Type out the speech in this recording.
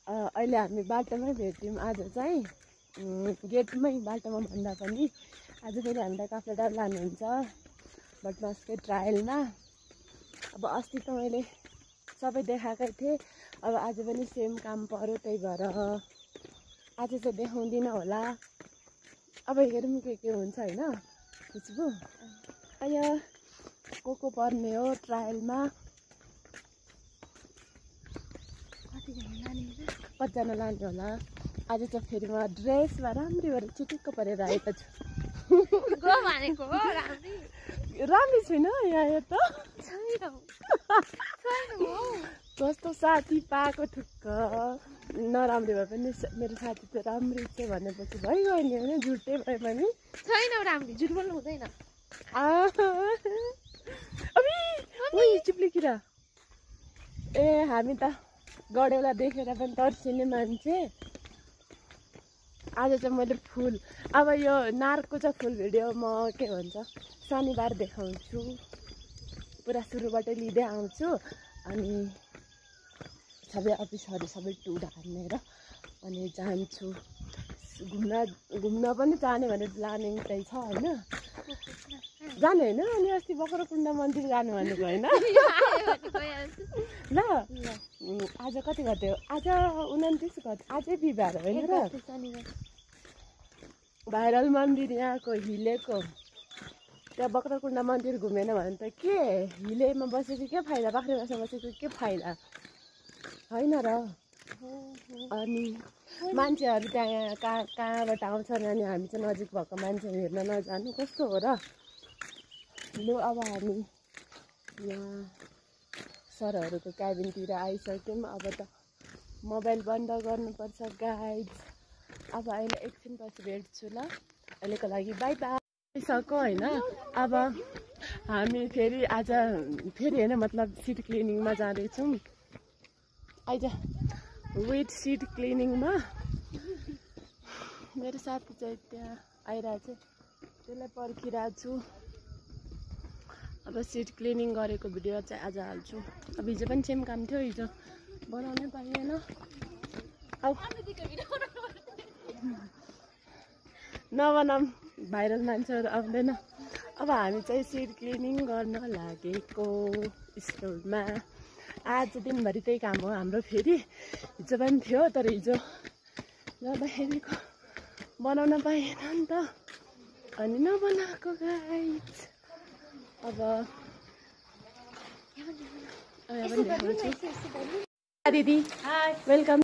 अहिले हामी बाटोमै भेट्यौँ आज चाहिँ गेटमै बाटोमा भन्दा पनि आज फेरि हामीलाई काफ्रेडार लानुहुन्छ भटमासकै ट्रायलमा। अब अस्ति त मैले सबै देखाएकै थिएँ, अब आज पनि सेम काम पर्यो, त्यही भएर आज चाहिँ देखाउँदिनँ होला। अब हेरौँ के हुन्छ होइन खुसबु। आयो को पर्ने हो ट्रायलमा, कतिजना लाने होला। आज चाहिँ फेरि म ड्रेसमा राम्री भएर चिटिक्क परेर आएको छु। राम्री छुइनँ यहाँ हेर त कस्तो साथी पाएको ठुक्क। नराम्री भए पनि मेरो साथी त राम्री छ भनेपछि भइगयो नि होइन, झुटै भए पनि छैन राम्री, झुट बोल्नु हुँदैन। चिप्लिकिरा ए हामी त गडेउला देखेर पनि तर्सिने मान्छे। आज चाहिँ मैले फुल, अब यो नार्कको चाहिँ फुल भिडियो म के भन्छ शनिबार देखाउँछु, पुरा सुरुबाटै लिँदै आउँछु। अनि सबै अफिसहरू सबै टुर हानेर अनि जान्छु। घुम्न पनि जाने भनेर प्लानिङ चाहिँ छ होइन, जाने होइन। अनि अस्ति बक्रकुण्ड मन्दिर जानु भनेको होइन ल। आज कति गते हो? आज 29 गते, अझै बिहिबार होइन र। भाइरल मन्दिर यहाँको हिलेको, त्यहाँ बक्रकुण्ड मन्दिर घुमेन भने त के हिलेमा बसेको के फाइदा, बाख्रेबासमा बसेको के फाइदा होइन र। अनि मान्छेहरू त्यहाँ कहाँबाट आउँछन् अनि हामी चाहिँ नजिक भएको मान्छे हेर्न नजानु कस्तो हो र। लु अब हामी यहाँ सरहरूको क्याबिनतिर आइसक्यौँ। अब त मोबाइल बन्द गर्नुपर्छ गाइज। अब अहिले एकछिनपछि भेट्छु ल, अहिलेको लागि बाई बाई। आइसक्यो होइन। अब हामी फेरि आज होइन मतलब सिट क्लिनिङमा जाँदैछौँ। आइज वेट सिट क्लिनिङमा मेरो साथी चाहिँ त्यहाँ आइरहेको छ, त्यसलाई पर्खिरहेको छु। अब सिट क्लिनिङ गरेको भिडियो चाहिँ आज हाल्छु। अब हिजो पनि सेम काम थियो, हिजो बनाउनै पाइएन। अब नबनाऊँ, भाइरल मान्छेहरू आउँदैन। अब हामी चाहिँ सिट क्लिनिङ गर्न लागेको स्टोरमा। आज दिनभरि त्यही काम हो हाम्रो। फेरि हिजो पनि थियो, तर हिजो गर्दाखेरिको बनाउन पाएन नि त, अनि नबनाएको गाइज। अब दिदी वेलकम।